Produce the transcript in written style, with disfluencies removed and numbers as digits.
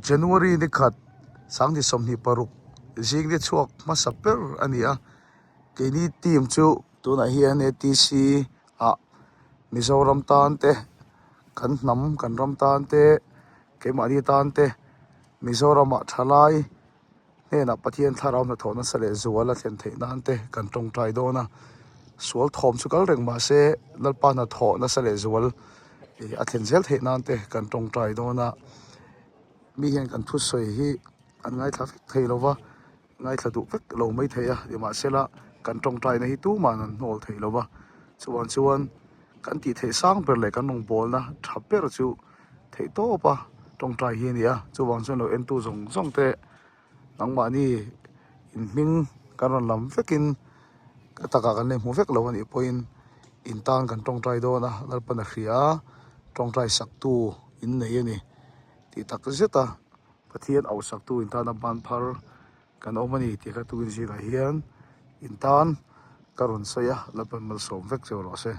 January ni khat 2026 zing ni chhuak hmasa ber a ni a, keini team chu tunah hian ATC ah Mizoram tan te kan hnam kan ram tan te keimahni tan te Mizoramah thalai hnenah Pathian thlarau hnathawh nasa leh zual a thlen theih nan te kan tawngtai dawn a, sual thawm chu kal reng mah se Lalpa hnathawh nasa leh zual ih a thlen zel theih nan te kan tawngtai dawn a, mi hian kan thusawi hi an ngaithla vek thei lo va, ngaithla duh vek lo mai thei a nimahsela kan tawngtaina hi tumah an hnawl thei lo va, chuvang chuan kan tih theih sang ber leh kan rawngbawlna tha ber chu. Theih tawp a tawngtai hi a ni a chuvang chuan lo entu zawng zawng te nangmahni in hming kan rawn lam vekin ka takah kan la hmu vek lo a nih pawhin in tan kan tawngtai dawn a Lalpan a hria a tawngtai sak tu in nei a ni tih tak zet a Pathian auh sak tu in tana ban phar kan awm a ni tih kha tukin zingah hian in tan ka rawn sawi a Lalpan malsawm vek cheu rawh se.